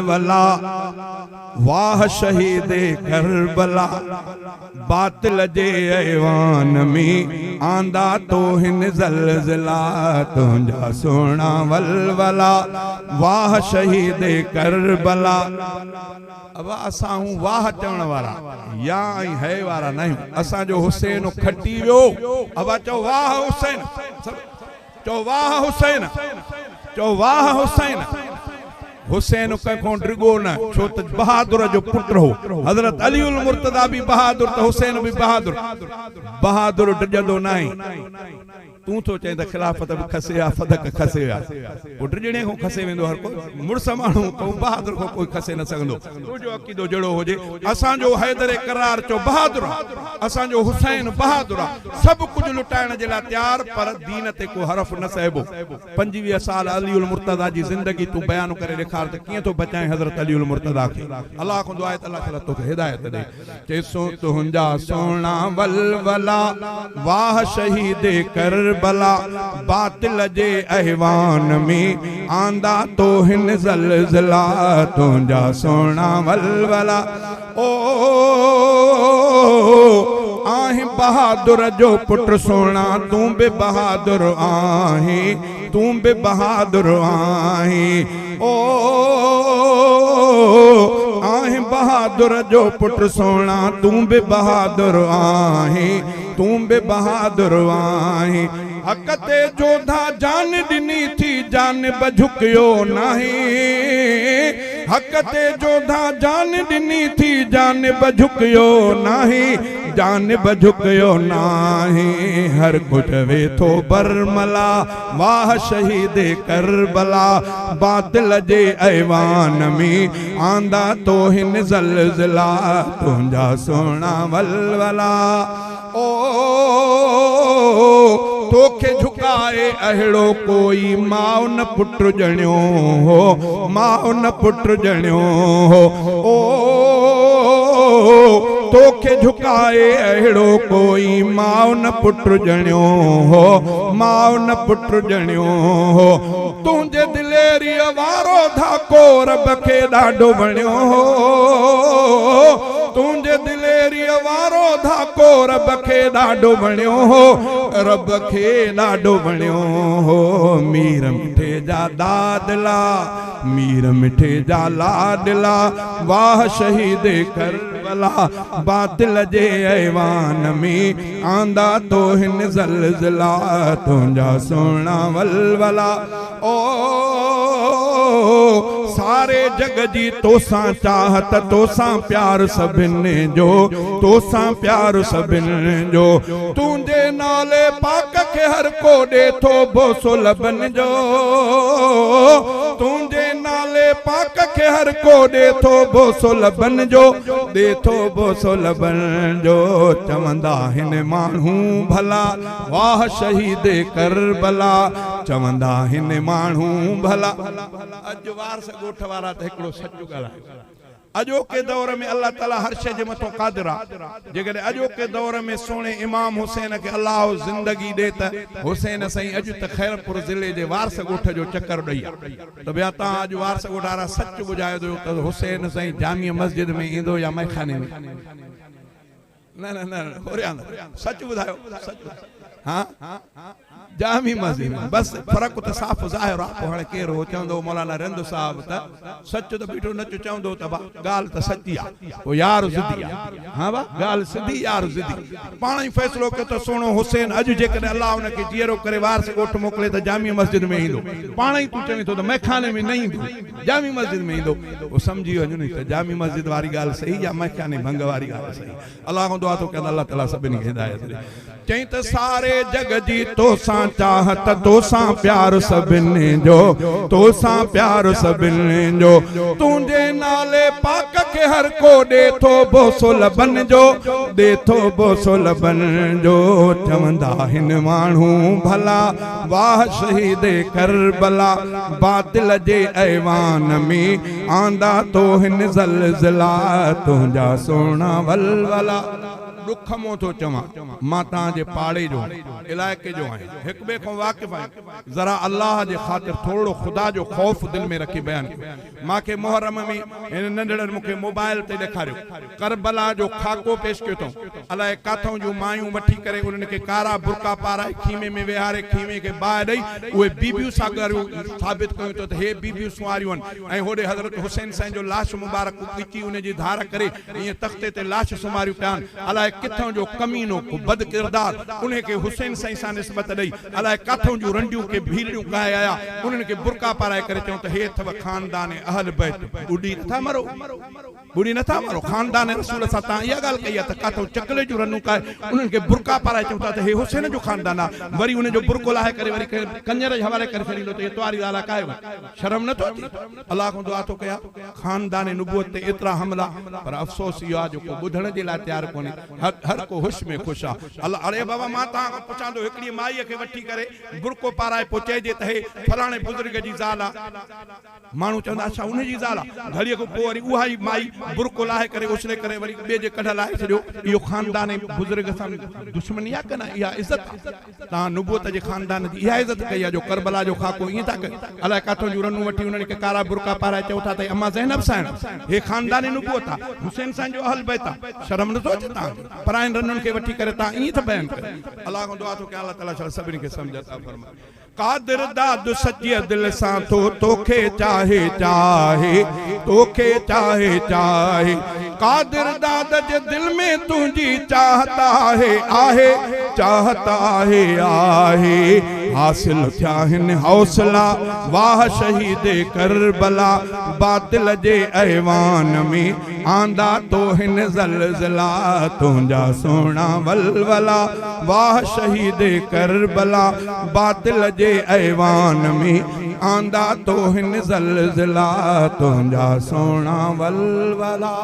ولولا، واهه شهيد ڪربلا، باطل جي ايوان ۾ آندا تو هن زلزلا، تنهنجا سهڻا ولولا، واهه شهيد ڪربلا. ابا اسان هون واهه چوڻ وارا يا ۽ هي وارا ناهيون، اسان جو حسين کٽي ويو، ابا چئو واهه حسين، چئو واهه حسين، چئو واهه حسين. حسين ڪنهن کان ڊڳو نه، ڇو ته بهادر جو پٽ هو. حضرت علي المرتضيٰ به بهادر ته حسين به بهادر. بهادر ڊڄندو ناهي. تون ٿو چئين ته خلافت به کسي ويا، فدڪ کسي ويا. پوء ڊڄڻي کان کسي ويندو هر ڪو. مڙس ماڻهو تون بهادر کان ڪوئي کسي نه سگهندو. تنهنجو عقيدو جهڙو هجي. اسان جو حيدر ڪرار چئو بهادر آ. اسان جو حسين بهادر آ. سڀ ڪجهه لٽائڻ جي لاء تيار پر دين تي ڪو حرف نه سهبو. 25 سال علي المرتضيٰ جي زندگي تون بيان ڪري ڏيکار ته ڪيئن ٿو بچائين حضرت علي المرتضيٰ کي. الله کان دعا آهي ته الله تعاليٰ توکي هدايت ڏي. چيسون تنهنجا سهڻا ولولا، واهه شهيد ڪربلا، باطل جي ايوان ۾ آندا تو هن زلزلا، تنهنجا سهڻا ولولا. او آهين بهادر جو پٽ سهڻا تون به بهادر آهين تون به بهادر آهين او آهين بهادر جو پٽ سهڻا تون به بهادر آهين تون به بهادر آهين حق تي جوڌا جان ڏني ٿي جانب جهڪيو ناهين حق تي جوڌا جان ڏني ٿي جانب جهڪيو ناهي جانب جهڪيو ناهي هر ڪو چوي ٿو برملا واهه شهيد ڪربلا باطل جي ايوان ۾ آندا تو هن زلزلا تنهنجا سهڻا ولولا او توکي جهڪائي اهڙو ڪوئي ماء نه پٽ ڄڻيو هو، ماء نه پٽ ڄڻيو هو. او توکي جهڪائي اهڙو ڪوئي ماء نه پٽ ڄڻيو هو، ماء نه پٽ ڄڻيو هو. تنهنجي دليريء وارو ڌاڪو رب کي ڏاڍو وڻيو هو. تنهنجي دليريء وارو ڌاڪو رب کي ڏاڍو وڻيو هو، رب کي ڏاڍو وڻيو هو. مير مٺي جا دادلا، مير مٺي جا لاڏلا، واهه شهيد ڪربلا، باطل جي ايوان ۾ آندا تو هن زلزلا، تنهنجا سهڻا ولولا. او ساري جڳ جي توسان چاهت توسان پيار سڀني جو توسان پيار سڀني جو تنهنجي نالي پاڪ کي هر ڪو ڏي ٿو بوسو لبن جو تنهنجي نالي پاڪ کي هر ڪو ڏي ٿو بوسو لبن جو ڏي ٿو بوسو لبن جو چوندا هن ماڻهو ڀلا واهه شهيد ڪربلا چوندا هن ماڻهو ڀلا. اڄ وارث ڳوٺ وارا ته هڪڙو سچ ڳالهايو. اڄوڪي دور ۾ الله تعالي هر شيء جي مٿو قادر آ. جيڪڏهن اڄوڪي دور ۾ سهڻي امام حسين کي الله زندگي ڏي ته حسين سائين اڄ ته خيرپور ضلعي جي وارث ڳوٺ جو چڪر ڏئي ها ته ڀيا توهان اڄ وارث ڳوٺ وارا سچ ٻڌايو ته حسين سائين جامع مسجد ۾ ايندو يا مئخاني ۾؟ نه نه نه هوريان نه سچ ٻڌايو سچ ها جامي مسجد ۾ بس فرق ته صاف ظاهر آ پوء هاڻي ڪير هو چوندو مولانا رند صاحب ته سچ ته بيٺو نچ چوندو ته با ڳالهه ته سچي آ پوء يار ضدي آ ها با ڳالهه سڌي يار ضدي پاڻ ئي فيصلو ڪيو ته سهڻو حسين اڄ جيڪڏهن الله ان کي جيئرو ڪري وارث ڳوٺ موڪلي ته جامي مسجد ۾ ايندو پاڻ ئي تون چوين ٿو ته مئخاني ۾ نه ايندو جامي مسجد ۾ ايندو پوء سمجهي وڃو ني ته جامي مسجد واري ڳالهه صحيح يا مئخاني ڀنگ واري ڳالهه صحيح. الله کان دعا ٿو ڪيان ته الله تعالي سڀني کي هدايت ڏي. چئين ته ساري جڳ جي توسان چاهت توسان پيار سڀني جو توسان پيار سڀني جو تنهنجي نالي پاڪ کي هر ڪو ڏي ٿو بوسو لبن جو ڏي ٿو بوسو لبن جو چوندا هن ماڻهو ڀلا واهه شهيد ڪربلا باطل جي ايوان ۾ آندا تو هن زلزلا تنهنجا سهڻا ولولا. ڏک مون ٿو چوان، مان توهان جي پاڙي جو علائقي جو آهيان، هڪ ٻئي کان واقف آهيون، ذرا الله جي خاطر ٿورڙو خدا جو خوف دل ۾ رکي بيان ڪيو. مان کي محرم ۾ هن ننڍڙن مون کي موبائل تي ڏيکاريو. ڪربلا جو خاڪو پيش ڪيو اٿئون. الائي ڪاٿئون جون مايون وٺي ڪري انهن کي ڪارا برقعا پارائي خيمي ۾ ويهاري خيمي کي باهه ڏئي اهي بيبيون ساڳاريون ثابت ڪيون اٿئون ته هي بيبيون سنواريون آهن ۽ هوڏي حضرت حسين سائين جو لاش مبارڪ ڳچي ان جي ڌار ڪري ائين تختي تي لاش سمهاريون پيا آهن. الائي ڪٿئون جو ڪمينو ڪو بد ڪردار انهي کي حسين سائين سان نسبت ڏئي الائي ڪاٿئون جون رنڊيون ڪي ڀيلڙيون ڪاهي آيا انهن کي برقعا پارائي ڪري چئون ته هي اٿو خاندان اهل بيت ٻڏي نٿا مرو ٻڏي نٿا مرو خاندان رسول سان تان اها ڳالهه ڪئي آهي ته ڪاٿئون چڪلي جون رنون ڪاهي انهن کي برقعا پارائي چئون ٿا ته هي حسين جو خاندان آهي وري انهن جو برقعو لاهي ڪري وري ڪنهن ڪڃر جي حوالي ڪري ڇڏيندو ته هي تواري لالا ڪاهي وڃ شرم نٿو اچي الله کان دعا ٿو ڪيان خاندان نبوت تي ايترا حملا پر افسوس اهو آهي جو ڪو ٻڌڻ جي لاء تيار ڪونهي هر ڪو هوش ۾ خوش آ. الله اڙي بابا مان توهان کان پڇان ٿو هڪڙي مائيء کي وٺي ڪري برقعو پارائي پوء چئجي ته هي فلاڻي بزرگ جي زال آ. ماڻهو چوندا اڇا ان جي زال آ. گهڙيء کان پوء وري اها ئي مائي برقعو لاهي ڪري اڇلي ڪري وري ٻئي جي ڪڍ لاهي ڇڏيو. اهو خاندان ۽ بزرگ سان دشمني آ ڪنه اها عزت آ. توهان نبوت جي خاندان جي اها عزت ڪئي آهي جو ڪربلا جو خاڪو ائين ٿا ڪيو. الائي ڪاٿون جون رنون وٺي انهن کي ڪارا برقعا پارائي چئو ٿا ته هي امان زينب سائڻ هي خاندان نبوت آ، حسين سائين جو اهل بيت آ. شرم نٿو اچي توهان کي؟ پراين رنن کي وٺي ڪري توهان ائين ٿا بيان ڪريو. الله کان دعا ٿو ڪيان الله تعالي شل سڀني کي سمجهه عطا فرمائي. قادر داد سچيء دل سان ٿو توکي چاهي چاهي توکي چاهي چاهي قادر داد جي دل ۾ تنهنجي چاهت آهي آهي چاهت آهي آهي حاصل ٿيا هن حوصلا واهه شهيد ڪربلا باطل جي ايوان ۾ آندا تو هن زلزلا تنهنجا سهڻا ولولا واهه شهيد ڪربلا باطل جي ايوان ۾ آندا تو هن زلزلا تنهنجا سهڻا ولولا.